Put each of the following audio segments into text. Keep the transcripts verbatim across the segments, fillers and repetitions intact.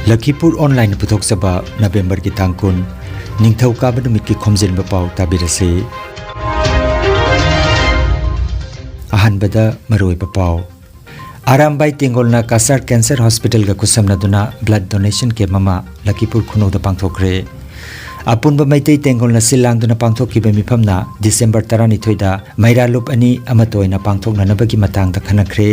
ꯂꯈꯤꯄꯨꯔ ꯑꯣꯟꯂꯥꯏꯟꯅ ꯄꯨꯊꯣꯛꯆꯕ ꯅꯕꯦꯝꯕꯔꯒꯤ ꯇꯥꯡ ꯀꯨꯟ, ꯅꯤꯡꯊꯧꯀꯥꯕ ꯅꯨꯃꯤꯠꯀꯤ ꯈꯣꯝꯖꯤꯟꯕ ꯄꯥꯎ ꯇꯥꯕꯤꯔꯁꯤ꯫ ꯑꯍꯥꯟꯕꯗ ꯃꯔꯨꯑꯣꯏꯕ ꯄꯥꯎ꯫ ꯑꯔꯥꯝꯕꯥꯏ ꯇꯦꯡꯒꯣꯜꯅ ꯀꯁꯥꯔ ꯀꯦꯟꯁꯔ ꯍꯣꯁꯄꯤꯇꯥꯜꯒ ꯈꯨꯠꯁꯝꯅꯗꯨꯅ ꯕ꯭ꯂꯗ ꯗꯣꯅꯦꯁꯟ ꯀꯦꯝꯞ ꯑꯃ ꯂꯈꯤꯄꯨꯔ ꯈꯨꯅꯧꯗ ꯄꯥꯡꯊꯣꯛꯈ꯭ꯔꯦ꯫ ꯑꯄꯨꯟꯕ ꯃꯩꯇꯩ ꯇꯦꯡꯒꯣꯜꯅ ꯁꯤꯜ ꯂꯥꯡꯗꯨꯅ ꯄꯥꯡꯊꯣꯛꯈꯤꯕ ꯃꯤꯐꯝꯅ ꯗꯤꯁꯦꯝꯕꯔ ꯇꯔꯥꯅꯤꯊꯣꯏꯗ ꯃꯩꯔꯥ ꯂꯨꯞ ꯑꯅꯤ ꯑꯃꯠꯇ ꯑꯣꯏꯅ ꯄꯥꯡꯊꯣꯛꯅꯅꯕꯒꯤ ꯃꯇꯥꯡꯗ ꯈꯟꯅꯈ꯭ꯔꯦ꯫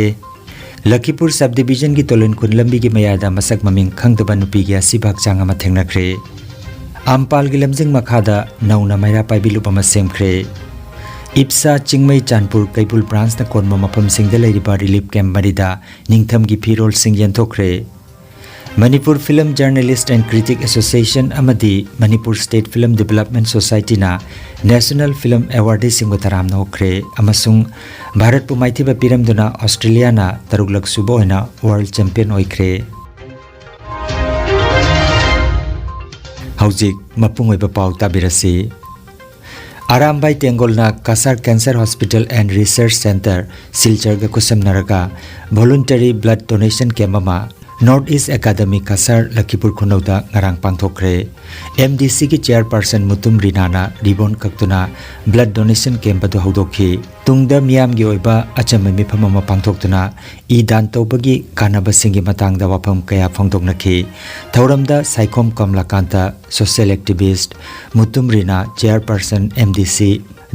ꯂꯈꯤꯄꯨꯔ ꯁꯕ ꯗꯤꯕꯤꯖꯟꯒꯤ ꯇꯣꯂꯤꯟꯈꯨꯟ ꯂꯝꯕꯤꯒꯤ ꯃꯌꯥꯗ ꯃꯁꯛ ꯃꯃꯤꯡ ꯈꯪꯗꯕ ꯅꯨꯄꯤꯒꯤ ꯑꯁꯤꯕ ꯍꯛꯆꯥꯡ ꯑꯃ ꯊꯦꯡꯅꯈ꯭ꯔꯦ꯫ ꯑꯝꯄꯥꯜꯒꯤ ꯂꯝꯖꯤꯡ ꯃꯈꯥꯗ ꯅꯧꯅ ꯃꯩꯔꯥ ꯄꯥꯏꯕꯤ ꯂꯨꯞ ꯑꯃ ꯁꯦꯝꯈ꯭ꯔꯦ꯫ ꯏꯞꯁꯥ ꯆꯤꯡꯃꯩ ꯆꯥꯟꯄꯨꯔ ꯀꯩꯕꯨꯜ ꯕ꯭ꯔꯥꯟꯁꯅ ꯀꯣꯟꯕ ꯃꯐꯝꯁꯤꯡꯗ ꯂꯩꯔꯤꯕ ꯔꯤꯂꯤꯐ ꯀꯦꯝꯞ ꯃꯔꯤꯗ ꯅꯤꯡꯊꯝꯒꯤ ꯐꯤꯔꯣꯜꯁꯤꯡ ꯌꯦꯟꯊꯣꯛꯈ꯭ꯔꯦ꯫ Manipur film journalist and critic association ꯑꯃꯗꯤ ꯃꯅꯤꯄꯨꯔ ꯁ꯭ꯇꯦꯠ ꯐꯤꯂꯝ ꯗꯤꯕꯦꯂꯞꯃꯦꯟ ꯁꯣꯁꯥꯏꯇꯤꯅ ꯅꯦꯁꯅꯦꯜ ꯐꯤꯂꯝ ꯑꯦꯋꯥꯔꯗꯤꯁꯤꯡꯕꯨ ꯇꯔꯥꯝꯅ ꯑꯣꯛꯈ꯭ꯔꯦ ꯑꯃꯁꯨꯡ ꯚꯥꯔꯠꯄꯨ ꯃꯥꯏꯊꯤꯕ ꯄꯤꯔꯝꯗꯨꯅ ꯑꯣꯁꯇ꯭ꯔꯦꯂꯤꯌꯥꯅ ꯇꯔꯨꯛꯂꯛ ꯁꯨꯕ ꯑꯣꯏꯅ ꯋꯥꯔꯜꯗ ꯆꯦꯝꯄꯤꯌꯟ ꯑꯣꯏꯈ꯭ꯔꯦ꯫ ꯍꯧꯖꯤꯛ ꯃꯄꯨꯡ ꯑꯣꯏꯕ ꯄꯥꯎ ꯇꯥꯕꯤꯔꯁꯤ꯫ ꯑꯔꯥꯝꯕꯥꯏ ꯇꯦꯡꯒꯣꯜꯅ Cachar cancer hospital and research centre ꯁꯤꯜꯆꯔꯒ ꯈꯨꯠꯁꯝꯅꯔꯒ ꯚꯣꯂꯨꯟꯇꯔꯤ ꯕ꯭ꯂꯗ ꯗꯣꯅꯦꯁꯟ ꯀꯦꯝꯞ ꯑꯃ north east academy Cachar Lakhipur ꯈꯨꯅꯧꯗ ꯉꯔꯥꯡ ꯄꯥꯡꯊꯣꯛꯈ꯭ꯔꯦ꯫ ꯑꯦꯝ ꯗꯤ ꯁꯤꯒꯤ ꯆꯦꯌꯔꯄꯥꯔꯁꯟ ꯃꯨꯇꯨꯝ ꯔꯤꯅꯥꯅ ꯔꯤꯕꯣꯟ ꯀꯛꯇꯨꯅ ꯕ꯭ꯂꯗ ꯗꯣꯅꯦꯁꯟ ꯀꯦꯝꯞ ꯑꯗꯨ ꯍꯧꯗꯣꯛꯈꯤ꯫ ꯇꯨꯡꯗ ꯃꯤꯌꯥꯝꯒꯤ ꯑꯣꯏꯕ ꯑꯆꯝꯕ ꯃꯤꯐꯝ ꯑꯃ ꯄꯥꯡꯊꯣꯛꯇꯨꯅ ꯏ ꯗꯥꯟ ꯇꯧꯕꯒꯤ ꯀꯥꯟꯅꯕꯁꯤꯡꯒꯤ ꯃꯇꯥꯡꯗ ꯋꯥꯐꯝ ꯀꯌꯥ ꯐꯣꯡꯗꯣꯛꯅꯈꯤ꯫ ꯊꯧꯔꯝꯗ Saikhom Kamalakanta, social activist Mutum Rina, chairperson M D C,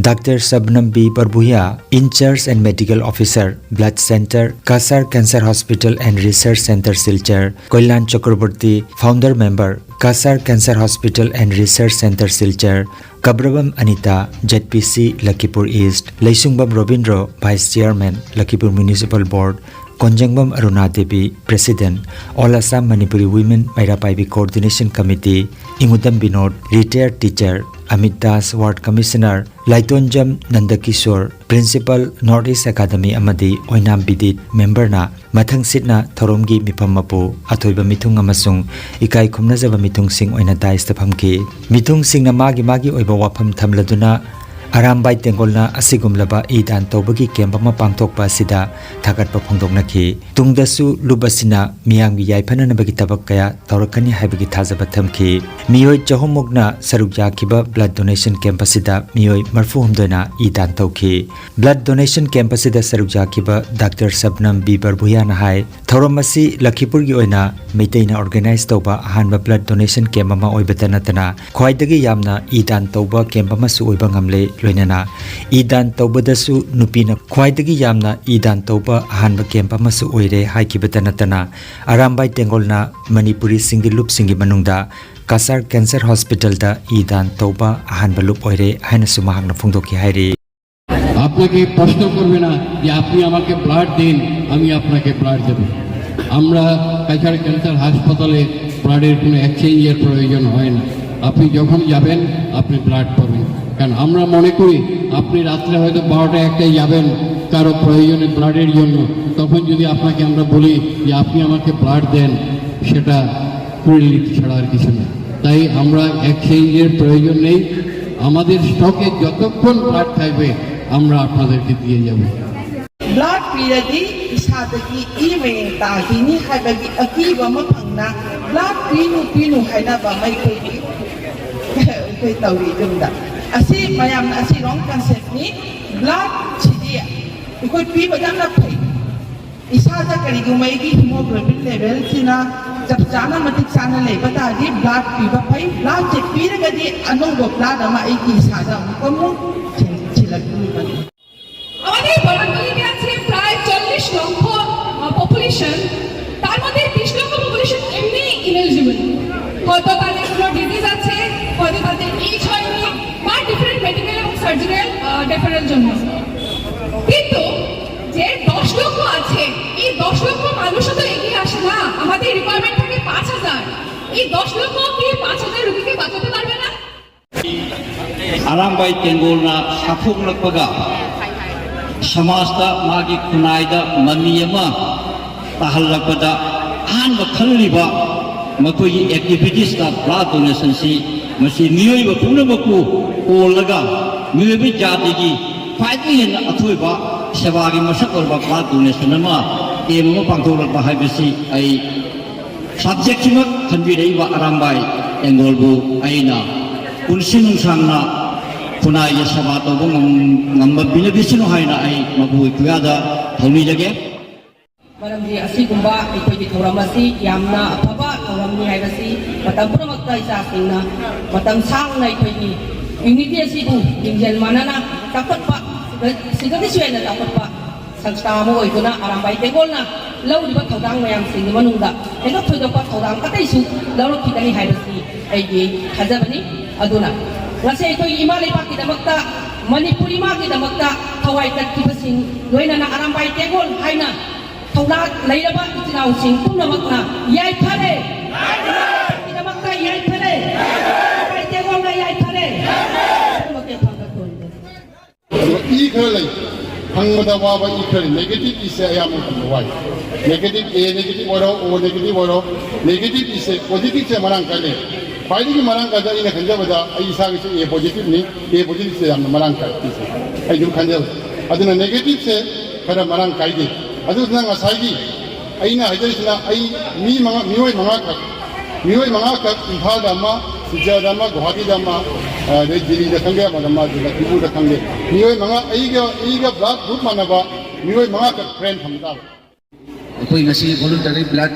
doctor Sabanambi Barbhuiya, incharge and medical officer, blood centre, Cachar cancer hospital and research centre Silchar, Koilan Chakraborty, founder member, Cachar cancer hospital and research centre Silchar, Kabrabam Anita, Z P C Lakhipur east, Leishungbam Robindro, vice chairman, Lakhipur municipal board, Konjengbam Aruna Devi, president, all Assam Manipuri women Meira Paibi coordination committee, Ingudam Binod, ꯔꯤꯇꯥꯌꯔꯗ teacher, Amit Das, ward commissioner, Laitonjam Nandakishore, principal, north east academy ꯑꯃꯗꯤ ꯑꯣꯏꯅꯥꯝ ꯕꯤꯗꯤꯠ ꯃꯦꯝꯕꯔꯅ ꯃꯊꯪꯁꯤꯠꯅ ꯊꯧꯔꯝꯒꯤ ꯃꯤꯐꯝ ꯃꯄꯨ, ꯑꯊꯣꯏꯕ ꯃꯤꯊꯨꯡ ꯑꯃꯁꯨꯡ ꯏꯀꯥꯏ ꯈꯨꯝꯅꯖꯕ ꯃꯤꯊꯨꯡꯁꯤꯡ ꯑꯣꯏꯅ ꯗꯥꯏꯁꯇ ꯐꯝꯈꯤ꯫ ꯃꯤꯊꯨꯡꯁꯤꯡꯅ ꯃꯥꯒꯤ ꯃꯥꯒꯤ ꯑꯣꯏꯕ ꯋꯥꯐꯝ ꯊꯝꯂꯗꯨꯅ ꯑꯔꯥꯝꯕꯥꯏ ꯇꯦꯡꯒꯣꯜꯅ ꯑꯁꯤꯒꯨꯝꯂꯕ ꯏ ꯗꯥꯟ ꯇꯧꯕꯒꯤ ꯀꯦꯝꯞ ꯑꯃ ꯄꯥꯡꯊꯣꯛꯄ ꯑꯁꯤꯗ ꯊꯥꯒꯠꯄ ꯐꯣꯡꯗꯣꯛꯅꯈꯤ꯫ ꯇꯨꯡꯗꯁꯨ ꯂꯨꯞ ꯑꯁꯤꯅ ꯃꯤꯌꯥꯝꯒꯤ ꯌꯥꯏꯐꯅꯅꯕꯒꯤ ꯊꯕꯛ ꯀꯌꯥ ꯇꯧꯔꯛꯀꯅꯤ ꯍꯥꯏꯕꯒꯤ ꯊꯥꯖꯕ ꯊꯝꯈꯤ꯫ ꯃꯤꯑꯣꯏ ꯆꯍꯨꯝꯃꯨꯛꯅ ꯁꯔꯨꯛ ꯌꯥꯈꯤꯕ ꯕ꯭ꯂꯗ ꯗꯣꯅꯦꯁꯟ ꯀꯦꯝꯞ ꯑꯁꯤꯗ ꯃꯤꯑꯣꯏ ꯃꯔꯤꯐꯨꯍꯨꯝꯗꯣꯏꯅ ꯏ ꯗꯥꯟ ꯇꯧꯈꯤ꯫ ꯕ꯭ꯂꯗ ꯗꯣꯅꯦꯁꯟ ꯀꯦꯝꯞ ꯑꯁꯤꯗ ꯁꯔꯨꯛ ꯌꯥꯈꯤꯕ ꯗꯥꯛꯇꯔ ꯁꯕꯅꯝ ꯕꯤ ꯕꯔꯚꯨꯌꯥꯅ ꯍꯥꯏ, ꯊꯧꯔꯝ ꯑꯁꯤ ꯂꯈꯤꯄꯨꯔꯒꯤ ꯑꯣꯏꯅ ꯃꯩꯇꯩꯅ ꯑꯣꯔꯒꯅꯥꯏꯖ ꯇꯧꯕ ꯑꯍꯥꯟꯕ ꯕ꯭ꯂꯗ ꯗꯣꯅꯦꯁꯟ ꯀꯦꯝꯞ ꯑꯃ ꯑꯣꯏꯕꯇ ꯅꯠꯇꯅ ꯈ꯭ꯋꯥꯏꯗꯒꯤ ꯌꯥꯝꯅ ꯏ ꯗꯥꯟ ꯇꯧꯕ ꯀꯦꯝꯞ ꯑꯃꯁꯨ ꯑꯣꯏꯕ ꯉꯝꯂꯦ꯫ ꯂꯣꯏꯅꯅ ꯏ ꯗꯥꯟ ꯇꯧꯕꯗꯁꯨ ꯅꯨꯄꯤꯅ ꯈ꯭ꯋꯥꯏꯗꯒꯤ ꯌꯥꯝꯅ ꯏ ꯗꯥꯟ ꯇꯧꯕ ꯑꯍꯥꯟꯕ ꯀꯦꯝꯞ ꯑꯃꯁꯨ ꯑꯣꯏꯔꯦ ꯍꯥꯏꯈꯤꯕꯇ ꯅꯠꯇꯅ ꯑꯔꯥꯝꯕꯥꯏ ꯇꯦꯡꯒꯣꯜꯅ ꯃꯅꯤꯄꯨꯔꯤꯁꯤꯡꯒꯤ ꯂꯨꯞꯁꯤꯡꯒꯤ ꯃꯅꯨꯡꯗ ꯀꯁꯥꯔ ꯀꯦꯟꯁꯔ ꯍꯣꯁꯄꯤꯇꯥꯜꯗ ꯏ ꯗꯥꯟ ꯇꯧꯕ ꯑꯍꯥꯟꯕ ꯂꯨꯞ ꯑꯣꯏꯔꯦ ꯍꯥꯏꯅꯁꯨ ꯃꯍꯥꯛꯅ ꯐꯣꯡꯗꯣꯛꯈꯤ ꯍꯥꯏꯔꯤ꯫ আপনাকে প্রশ্ন করবে না যে আপনি আমাকে ব্লাড দিন, আমি আপনাকে ব্লাড দেব। আমরা কাছাড় ক্যান্সার হাসপাতালে ব্লাডের কোনো এক্সচেঞ্জের প্রয়োজন হয় না। আপনি যখন যাবেন, আপনি ব্লাড পাবেন। কারণ আমরা মনে করি আপনি রাত্রে হয়তো বারোটা একটায় যাবেন কারো প্রয়োজনে ব্লাডের জন্য, তখন যদি আপনাকে আমরা বলি যে আপনি আমাকে ব্লাড দেন, সেটা ক্রুয়েলিটি ছাড়া আর কিছু না। তাই আমরা এক্সচেঞ্জের প্রয়োজন নেই। আমাদের স্টকে যতক্ষণ ব্লাড থাকবে, আমরা আপনাদেরকে দিয়ে যাব। ꯕ꯭ꯂꯥꯗ ꯄꯤꯔꯗꯤ ꯏꯁꯥꯗꯒꯤ ꯏ ꯃꯌꯦꯡ ꯇꯥꯈꯤꯅꯤ ꯍꯥꯏꯕꯒꯤ ꯑꯀꯤꯕ ꯑꯃ ꯐꯪꯅ ꯕ꯭ꯂꯥꯗ ꯄꯤꯅꯨ ꯄꯤꯅꯨ ꯍꯥꯏꯅꯕ ꯑꯃ ꯑꯩꯈꯣꯏꯒꯤ ꯑꯩꯈꯣꯏ ꯇꯧꯔꯤ ꯌꯨꯝꯗ꯫ ꯑꯁꯤ ꯃꯌꯥꯝꯅ ꯑꯁꯤ ꯔꯣꯡ ꯀꯟꯁꯦꯞꯅꯤ꯫ ꯕ꯭ꯂꯥꯗꯁꯤꯗꯤ ꯑꯩꯈꯣꯏ ꯄꯤꯕ ꯌꯥꯝꯅ ꯐꯩ꯫ ꯏꯁꯥꯗ ꯀꯔꯤꯒꯨꯝꯕ ꯑꯩꯒꯤ ꯍꯤꯃꯣꯒ꯭ꯂꯣꯕꯤꯟ ꯂꯦꯚꯦꯜꯁꯤꯅ ꯆꯞ ꯆꯥꯅ ꯃꯇꯤꯛ ꯆꯥꯅ ꯂꯩꯕ ꯇꯥꯔꯗꯤ ꯕ꯭ꯂꯥꯗ ꯄꯤꯕ ꯐꯩ꯫ ꯕ꯭ꯂꯥꯗꯁꯦ ꯄꯤꯔꯒꯗꯤ ꯑꯅꯧꯕ ꯕ꯭ꯂꯥꯗ ꯑꯃ ꯑꯩꯒꯤ ꯏꯁꯥꯗ ꯑꯃꯨꯛꯀ ꯑꯃꯨꯛ ꯁꯤꯜꯂꯛꯇꯣꯔꯤꯕꯅꯤ꯫ আমাদের বরাক ভ্যালিতে আছে প্রায় চল্লিশ লক্ষ পপুলেশন। তার মধ্যে ত্রিশ লক্ষ পপুলেশন এমনি ইনএলিজিবল। হয়তো তাদের কোনো ডিজিজ আছে, হয়তো তাদের এজ হয়নি, বা ডিফারেন্ট মেডিকেল এবং সার্জিক্যাল ডিফারেন্ট জন্য। কিন্তু যে দশ লক্ষ আছে, এই দশ লক্ষ মানুষও তো এগিয়ে আসে না। আমাদের রিকোয়ারমেন্ট থাকে পাঁচ হাজার। এই দশ লক্ষ কি পাঁচ হাজার রুগীকে বাঁচাতে পারবে না? ꯑꯔꯥꯝꯕꯥꯏ ꯇꯦꯡꯒꯣꯜꯅ ꯁꯥꯐꯣꯛꯂꯛꯄꯒ ꯁꯃꯥꯖꯇ ꯃꯥꯒꯤ ꯈꯨꯟꯅꯥꯏꯗ ꯃꯃꯤ ꯑꯃ ꯇꯥꯍꯜꯂꯛꯄꯗ ꯑꯍꯥꯟꯕ ꯈꯜꯂꯤꯕ ꯃꯈꯣꯏꯒꯤ ꯑꯦꯛꯇꯤꯚꯤꯇꯤꯁꯇ ꯕ꯭ꯂꯥꯗ ꯗꯣꯅꯦꯁꯟꯁꯤ ꯃꯁꯤ ꯃꯤꯑꯣꯏꯕ ꯄꯨꯝꯅꯃꯛꯄꯨ ꯑꯣꯜꯂꯒ ꯃꯤꯑꯣꯏꯕ ꯖꯥꯇꯤꯒꯤ ꯈ꯭ꯋꯥꯏꯗꯒꯤ ꯍꯦꯟꯅ ꯑꯊꯣꯏꯕ ꯁꯦꯕꯥꯒꯤ ꯃꯁꯛ ꯑꯣꯏꯔꯕ ꯕ꯭ꯂꯥꯗ ꯗꯣꯅꯦꯁꯟ ꯑꯃ ꯀꯦꯝ ꯑꯃ ꯄꯥꯡꯊꯣꯛꯂꯛꯄ ꯍꯥꯏꯕꯁꯤ ꯑꯩ ꯁꯕꯖꯦꯛꯁꯤꯃꯛ ꯈꯟꯕꯤꯔꯛꯏꯕ ꯑꯔꯥꯝꯕꯥꯏ ꯇꯦꯡꯒꯣꯜꯕꯨ ꯑꯩꯅ ꯄꯨꯟꯁꯤ ꯅꯨꯡꯁꯥꯡꯅ ꯈꯨꯟꯅꯥꯏꯒꯤ ꯁꯦꯕꯥ ꯇꯧꯕ ꯉꯝ- ꯉꯝꯕ ꯄꯤꯅꯕꯤꯁꯅꯨ ꯍꯥꯏꯅ ꯑꯩ ꯃꯄꯨ ꯏꯄꯨꯌꯥꯗ ꯊꯧꯅꯤꯖꯒꯦ꯫ ꯃꯔꯝꯗꯤ ꯑꯁꯤꯒꯨꯝꯕ ꯑꯩꯈꯣꯏꯒꯤ ꯊꯧꯔꯝ ꯑꯁꯤ ꯌꯥꯝꯅ ꯑꯐꯕ ꯊꯧꯔꯝꯅꯤ ꯍꯥꯏꯕꯁꯤ ꯃꯇꯝ ꯄꯨꯝꯅꯃꯛꯇ ꯏꯆꯥꯁꯤꯡꯅ ꯃꯇꯝ ꯁꯥꯡꯅ ꯑꯩꯈꯣꯏꯒꯤ ꯌꯨꯅꯤꯇꯤ ꯑꯁꯤꯕꯨ ꯂꯤꯡꯖꯦꯜ ꯃꯥꯟꯅꯅ ꯆꯥꯎꯈꯠꯄ, ꯁꯤꯗꯒꯤꯁꯨ ꯍꯦꯟꯅ ꯆꯥꯎꯈꯠꯄ ꯁꯪꯁꯊꯥ ꯑꯃ ꯑꯣꯏꯗꯨꯅ ꯑꯔꯥꯝꯕꯥꯏ ꯇꯦꯡꯒꯣꯜꯅ ꯂꯧꯔꯤꯕ ꯊꯧꯗꯥꯡ ꯃꯌꯥꯝꯁꯤꯡꯒꯤ ꯃꯅꯨꯡꯗ ꯍꯦꯟꯗꯣꯛ ꯊꯣꯏꯗꯣꯛꯄ ꯊꯧꯗꯥꯡ ꯑꯇꯩꯁꯨ ꯂꯧꯔꯛꯈꯤꯒꯅꯤ ꯍꯥꯏꯕꯁꯤ ꯑꯩꯒꯤ ꯊꯥꯖꯕꯅꯤ꯫ ꯑꯗꯨꯅ ꯉꯁꯤ ꯑꯩꯈꯣꯏꯒꯤ ꯏꯃꯥ ꯂꯩꯕꯥꯛꯀꯤꯗꯃꯛꯇ, ꯃꯅꯤꯄꯨꯔ ꯏꯃꯥꯒꯤꯗꯃꯛꯇ ꯊꯋꯥꯏ ꯀꯠꯈꯤꯕꯁꯤꯡ, ꯂꯣꯏꯅꯅ ꯑꯔꯥꯝꯕꯥꯏ ꯇꯦꯡꯒꯣꯜ ꯍꯥꯏꯅ ꯊꯧꯅꯥ ꯂꯩꯔꯕ ꯏꯆꯤꯟ ꯏꯅꯥꯎꯁꯤꯡ ꯄꯨꯝꯅꯃꯛꯅ ꯌꯥꯏꯐꯔꯦ꯫ ꯒꯤꯗꯃꯛꯇ ꯌꯥꯏꯐꯔꯦ꯫ ꯑꯔꯥꯝꯕꯥꯏ ꯇꯦꯡꯒꯣꯜꯅ ꯌꯥꯏꯐꯔꯦ꯫ ꯄꯨꯝꯅꯃꯛꯀꯤ ꯐꯪꯕ ꯊꯣꯟꯕ꯫ ꯑꯗꯨꯒ ꯏ ꯈꯔ ꯂꯩ, ꯐꯪꯕꯗ ꯋꯥꯕ ꯏ ꯈꯔ ꯂꯩ꯫ ꯅꯦꯒꯦꯇꯤꯚ ꯏꯁꯦ ꯑꯌꯥꯝꯕ ꯃꯇꯝꯗ ꯋꯥꯏ꯫ ꯅꯦꯒꯦꯇꯤꯚ, ꯑꯦ ꯅꯦꯒꯦꯇꯤꯚ ꯑꯣꯏꯔꯣ, ꯑꯣ ꯅꯦꯒꯦꯇꯤꯚ ꯑꯣꯏꯔꯣ, ꯅꯦꯒꯦꯇꯤꯚ ꯏꯁꯦ, ꯄꯣꯖꯤꯇꯤꯚꯁꯦ ꯃꯔꯥꯡ ꯀꯥꯏ ꯂꯩ꯫ ꯈ꯭ꯋꯥꯏꯗꯒꯤ ꯃꯔꯥꯡ ꯀꯥꯏꯗ ꯑꯩꯅ ꯈꯟꯖꯕꯗ ꯑꯩ ꯏꯁꯥꯒꯤꯁꯨ ꯑꯦ ꯄꯣꯖꯤꯇꯤꯚꯅꯤ, ꯑꯦ ꯄꯣꯖꯤꯇꯤꯚꯁꯦ ꯌꯥꯝꯅ ꯃꯔꯥꯡ ꯀꯥꯏ ꯏꯁꯦ꯫ ꯑꯩ ꯑꯗꯨꯝ ꯈꯟꯖꯕ꯫ ꯑꯗꯨꯅ ꯅꯦꯒꯦꯇꯤꯚꯁꯦ ꯈꯔ ꯃꯔꯥꯡ ꯀꯥꯏꯗꯦ꯫ ꯑꯗꯨꯗꯨꯅ ꯉꯁꯥꯏꯒꯤ ꯑꯩꯅ ꯍꯥꯏꯖꯔꯤꯁꯤꯅ ꯑꯩ ꯃꯤ ꯃꯉꯥ, ꯃꯤꯑꯣꯏ ꯃꯉꯥꯈꯛ, ꯃꯤꯑꯣꯏ ꯃꯉꯥꯈꯛ ꯏꯝꯐꯥꯜꯗ ꯑꯃ, ꯁꯤꯜꯆꯔꯗ ꯑꯃ, ꯒꯨꯋꯥꯍꯥꯇꯤꯗ ꯑꯃ, ꯑꯗꯩ ꯗꯤꯜꯂꯤꯗ ꯈꯪꯗꯦ, ꯑꯃꯗ ꯑꯃ, ꯑꯗꯨꯒ ꯗꯤꯕ꯭ꯔꯨꯗ ꯈꯪꯗꯦ, ꯃꯤꯑꯣꯏ ꯃꯉꯥ ꯑꯩꯒ, ꯑꯩꯒ ꯕ꯭ꯂꯗ ꯒ꯭ꯔꯨꯞ ꯃꯥꯟꯅꯕ ꯃꯤꯑꯣꯏ ꯃꯉꯥꯈꯛ ꯐ꯭ꯔꯦꯟ ꯊꯝꯕ ꯇꯥꯕ꯫ ꯑꯩꯈꯣꯏ ꯉꯁꯤ voluntary blood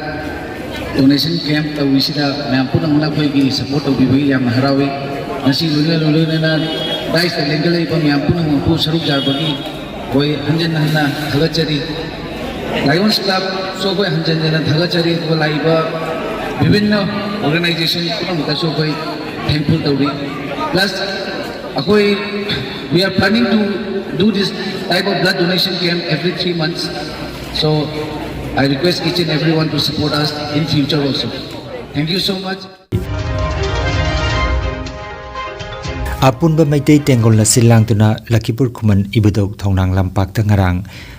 donation camp ꯇꯧꯔꯤꯁꯤꯗ ꯃꯌꯥꯝ ꯄꯨꯝꯅꯃꯛꯅ ꯑꯩꯈꯣꯏꯒꯤ ꯁꯄꯣꯔꯠ ꯇꯧꯕꯤꯕꯒꯤ ꯌꯥꯝꯅ ꯍꯔꯥꯎꯏ꯫ ꯉꯁꯤ ꯂꯣꯏꯅ ꯂꯣꯏꯅꯅ ꯗꯥꯏꯁꯇ ꯂꯦꯡꯈꯠꯂꯛꯏꯕ ꯃꯌꯥꯝ ꯄꯨꯝꯅꯃꯛꯄꯨ ꯁꯔꯨꯛ ꯌꯥꯕꯒꯤ ꯑꯩꯈꯣꯏ ꯍꯟꯖꯟ ꯍꯟꯅ ꯊꯥꯒꯠꯆꯔꯤ꯫ ꯂꯥꯏꯑꯣꯟꯁ ꯀ꯭ꯂꯕꯁꯨ ꯑꯩꯈꯣꯏ ꯍꯟꯖꯟ ꯍꯟꯅ ꯊꯥꯒꯠꯆꯔꯤ꯫ ꯑꯗꯨꯒ ꯂꯥꯛꯏꯕ ꯕꯤꯚꯤꯟꯅ ꯑꯣꯔꯒꯅꯥꯏꯖꯦꯁꯟ ꯄꯨꯝꯅꯃꯛꯇꯁꯨ ꯑꯩꯈꯣꯏ thankful ꯇꯧꯔꯤ꯫ Plus ꯑꯩꯈꯣꯏ, we are planning to do this type of blood donation camp every three months. So I request each and everyone to support us in future also. Thank you so much. ꯑꯄꯨꯟꯕ ꯃꯩꯇꯩ ꯇꯦꯡꯒꯣꯜꯅ ꯁꯤꯜ ꯂꯥꯡꯗꯨꯅ ꯂꯈꯤꯄꯨꯔ ꯈꯨꯃꯟ ꯏꯕꯨꯙꯧ ꯊꯧꯅꯥꯡ ꯂꯝꯄꯥꯛꯇ ꯉꯔꯥꯡ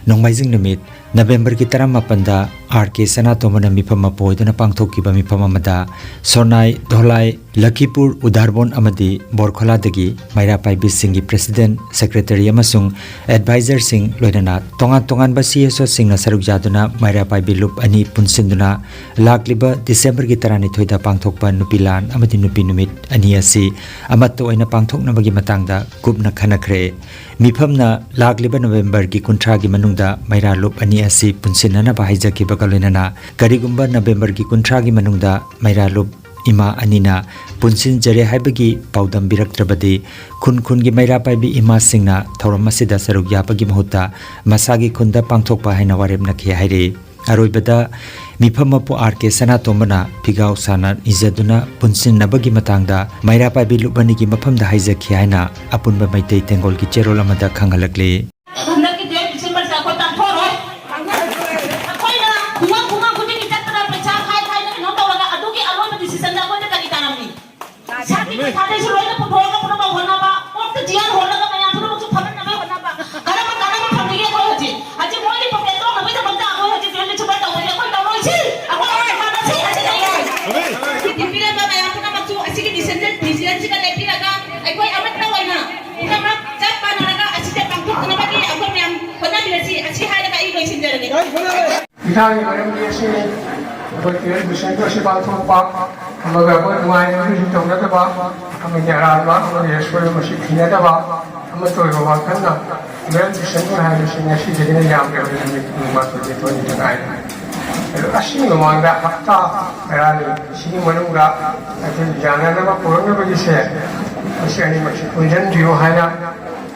ꯅꯣꯡꯃꯥꯏꯖꯤꯡ ꯅꯨꯃꯤꯠ ꯅꯕꯦꯝꯕꯔꯒꯤ ꯇꯔꯥꯃꯥꯄꯟꯗ R ꯀꯦ ꯁꯅꯥꯇꯣꯝꯕꯅ ꯃꯤꯐꯝ ꯃꯄꯨ ꯑꯣꯏꯗꯨꯅ ꯄꯥꯡꯊꯣꯛꯈꯤꯕ ꯃꯤꯐꯝ ꯑꯃꯗ ꯁꯣꯔꯅꯥꯏ, ꯙꯣꯂꯥꯏ, ꯂꯈꯤꯄꯨꯔ, ꯎꯗꯥꯔꯕꯣꯟ ꯑꯃꯗꯤ ꯕꯣꯔꯈꯣꯂꯥꯗꯒꯤ ꯃꯩꯔꯥ ꯄꯥꯏꯕꯤꯁꯤꯡꯒꯤ president, secretary ꯑꯃꯁꯨꯡ advisorꯁꯤꯡ, ꯂꯣꯏꯅꯅ ꯇꯣꯉꯥꯟ ꯇꯣꯉꯥꯟꯕ ꯁꯤ ꯑꯦꯁ ꯑꯣꯁꯤꯡꯅ ꯁꯔꯨꯛ ꯌꯥꯗꯨꯅ ꯃꯩꯔꯥ ꯄꯥꯏꯕꯤ ꯂꯨꯞ ꯑꯅꯤ ꯄꯨꯟꯁꯤꯟꯗꯨꯅ ꯂꯥꯛꯂꯤꯕ ꯗꯤꯁꯦꯝꯕꯔꯒꯤ ꯇꯔꯥꯅꯤꯊꯣꯏꯗ ꯄꯥꯡꯊꯣꯛꯄ ꯅꯨꯄꯤ ꯂꯥꯟ ꯑꯃꯗꯤ ꯅꯨꯄꯤ ꯅꯨꯃꯤꯠ ꯑꯅꯤ ꯑꯁꯤ ꯑꯃꯠꯇ ꯑꯣꯏꯅ ꯄꯥꯡꯊꯣꯛꯅꯕꯒꯤ ꯃꯇꯥꯡꯗ ꯀꯨꯞꯅ ꯈꯟꯅꯈ꯭ꯔꯦ꯫ ꯃꯤꯐꯝꯅ ꯂꯥꯛꯂꯤꯕ ꯅꯕꯦꯝꯕꯔꯒꯤ ꯀꯨꯟꯊ꯭ꯔꯥꯒꯤ ꯃꯅꯨꯡꯗ ꯃꯩꯔꯥ ꯂꯨꯞ ꯑꯅꯤ ꯑꯁꯤ ꯄꯨꯟꯁꯤꯟꯅꯅꯕ ꯍꯥꯏꯖꯈꯤꯕꯒ ꯂꯣꯏꯅꯅ, ꯀꯔꯤꯒꯨꯝꯕ ꯅꯕꯦꯝꯕꯔꯒꯤ ꯀꯨꯟꯊ꯭ꯔꯥꯒꯤ ꯃꯅꯨꯡꯗ ꯃꯩꯔꯥ ꯂꯨꯞ ꯏꯃꯥ ꯑꯅꯤꯅ ꯄꯨꯟꯁꯤꯟꯖꯔꯦ ꯍꯥꯏꯕꯒꯤ ꯄꯥꯎꯗꯝ ꯄꯤꯔꯛꯇ꯭ꯔꯕꯗꯤ, ꯈꯨꯟ ꯈꯨꯟꯒꯤ ꯃꯩꯔꯥ ꯄꯥꯏꯕꯤ ꯏꯃꯥꯁꯤꯡꯅ ꯊꯧꯔꯝ ꯑꯁꯤꯗ ꯁꯔꯨꯛ ꯌꯥꯕꯒꯤ ꯃꯍꯨꯠꯇ ꯃꯁꯥꯒꯤ ꯈꯨꯟꯗ ꯄꯥꯡꯊꯣꯛꯄ ꯍꯥꯏꯅ ꯋꯥꯔꯦꯞꯅꯈꯤ ꯍꯥꯏꯔꯤ꯫ ꯑꯔꯣꯏꯕꯗ ꯃꯤꯐꯝ ꯃꯄꯨ ꯑꯥꯔ ꯀꯦ ꯁꯅꯥꯇꯣꯝꯕꯅ ꯐꯤꯒꯥꯎ ꯁꯥꯅ ꯏꯖꯗꯨꯅ ꯄꯨꯟꯁꯤꯟꯅꯕꯒꯤ ꯃꯇꯥꯡꯗ ꯃꯩꯔꯥ ꯄꯥꯏꯕꯤ ꯂꯨꯞ ꯑꯅꯤꯒꯤ ꯃꯐꯝꯗ ꯍꯥꯏꯖꯈꯤ ꯍꯥꯏꯅ ꯑꯄꯨꯟꯕ ꯃꯩꯇꯩ ꯇꯦꯡꯒꯣꯜꯒꯤ ꯆꯦꯔꯣꯜ ꯑꯃꯗ ꯈꯪꯍꯜꯂꯛꯂꯤ꯫ ꯍꯟꯗꯛꯀꯤ twelve Decemberꯁꯦ ꯑꯩꯈꯣꯏ ꯄꯥꯡꯊꯣꯛꯑꯔꯣꯏ꯫ ꯑꯩꯈꯣꯏꯅ ꯈꯨꯡꯒꯪ ꯈꯨꯡꯒꯪ ꯈꯨꯗꯤꯡꯒꯤ ꯆꯠꯇꯅ ꯄꯩꯁꯥ ꯈꯥꯏ ꯈꯥꯏꯅ ꯀꯩꯅꯣ ꯇꯧꯔꯒ ꯑꯗꯨꯒꯤ ꯑꯔꯣꯏꯕ decisionꯗ ꯑꯩꯈꯣꯏꯗ ꯀꯔꯤ ꯇꯥꯔꯝꯃꯤ? ꯏꯁꯥꯒꯤ ꯄꯩꯁꯥꯗꯩꯁꯨ ꯂꯣꯏꯅ ꯄꯨꯊꯣꯛꯑꯒ ꯄꯨꯝꯅꯃꯛ ꯍꯣꯠꯅꯕ, ꯀꯣꯛꯇ ꯆꯤꯌꯥꯟ ꯍꯣꯠꯂꯒ ꯃꯌꯥꯝ ꯄꯨꯝꯅꯃꯛꯁꯨ ꯐꯒꯠꯅꯕ ꯍꯣꯠꯅꯕ꯫ ꯀꯔꯝꯕ ꯀꯥꯟꯅꯕ ꯐꯪꯅꯤꯒꯦ ꯑꯩꯈꯣꯏ ꯍꯧꯖꯤꯛ? ꯍꯧꯖꯤꯛ ꯃꯣꯏꯒꯤ pocket ꯇꯧꯅꯕꯒꯤꯗꯃꯛꯇ ꯑꯩꯈꯣꯏ ꯍꯧꯖꯤꯛ twelve December ꯇꯧꯕꯁꯦ ꯑꯩꯈꯣꯏ ꯇꯧꯔꯣꯏꯁꯤ꯫ ꯑꯩꯈꯣꯏ ꯍꯧꯖꯤꯛ ꯃꯥꯟꯅꯁꯤ, ꯑꯁꯤ ꯂꯩꯔꯦ꯫ ꯁꯤꯒꯤ ꯄꯤꯔꯝꯕ ꯃꯌꯥꯝ ꯄꯨꯝꯅꯃꯛꯁꯨ ꯑꯁꯤꯒꯤ decision, decisionꯁꯤꯗ ꯂꯦꯞꯄꯤꯔꯒ ꯑꯩꯈꯣꯏ ꯑꯃꯠꯇ ꯑꯣꯏꯅ ꯄꯨꯝꯅꯃꯛ ꯆꯞ ꯃꯥꯟꯅꯔꯒ ꯑꯁꯤꯗ ꯄꯥꯡꯊꯣꯛꯅꯕꯒꯤ ꯑꯩꯈꯣꯏ ꯃꯌꯥꯝ ꯍꯣꯠꯅꯃꯤꯟꯅꯁꯤ꯫ ꯑꯁꯤ ꯍꯥꯏꯔꯒ ꯑꯩ ꯂꯣꯏꯁꯤꯟꯖꯔꯒꯦ꯫ ꯏꯔꯥꯡꯒꯤ ꯃꯔꯝꯗꯤ ꯑꯁꯤꯅꯤ꯫ ꯑꯩꯈꯣꯏ twelve December ꯑꯁꯤ ꯄꯥꯡꯊꯣꯛꯄ, ꯑꯃꯒ ꯑꯃꯒ ꯅꯨꯡꯉꯥꯏꯅꯕꯁꯨ ꯇꯧꯅꯗꯕ, ꯑꯃꯒꯤ ꯑꯔꯥꯟꯕ ꯑꯃꯒꯤ ꯑꯁꯣꯏꯕ ꯃꯁꯤ ꯊꯤꯅꯗꯕ, ꯑꯃꯠꯇ ꯑꯣꯏꯕ ꯋꯥꯈꯜꯅ twelve December ꯍꯥꯏꯕꯁꯤ ꯉꯁꯤꯗꯒꯤꯅ ꯌꯥꯝꯗ꯭ꯔꯕꯗ ꯅꯨꯃꯤꯠ ꯀꯨꯟꯃꯥꯊꯣꯏ ꯅꯤꯊꯣꯏꯅꯤꯗ ꯉꯥꯏꯔꯦ꯫ ꯑꯗꯨ ꯑꯁꯤꯒꯤ ꯃꯃꯥꯡꯗ ꯍꯞꯇꯥ ꯀꯌꯥꯅꯤ, ꯁꯤꯒꯤ ꯃꯅꯨꯡꯗ ꯑꯩꯈꯣꯏ ꯌꯥꯅꯅꯕ ꯄꯨꯔꯛꯅꯕꯒꯤꯁꯦ, ꯃꯁꯤ ꯑꯅꯤꯃꯛꯁꯤ ꯄꯨꯟꯁꯤꯟꯕꯤꯌꯨ ꯍꯥꯏꯅ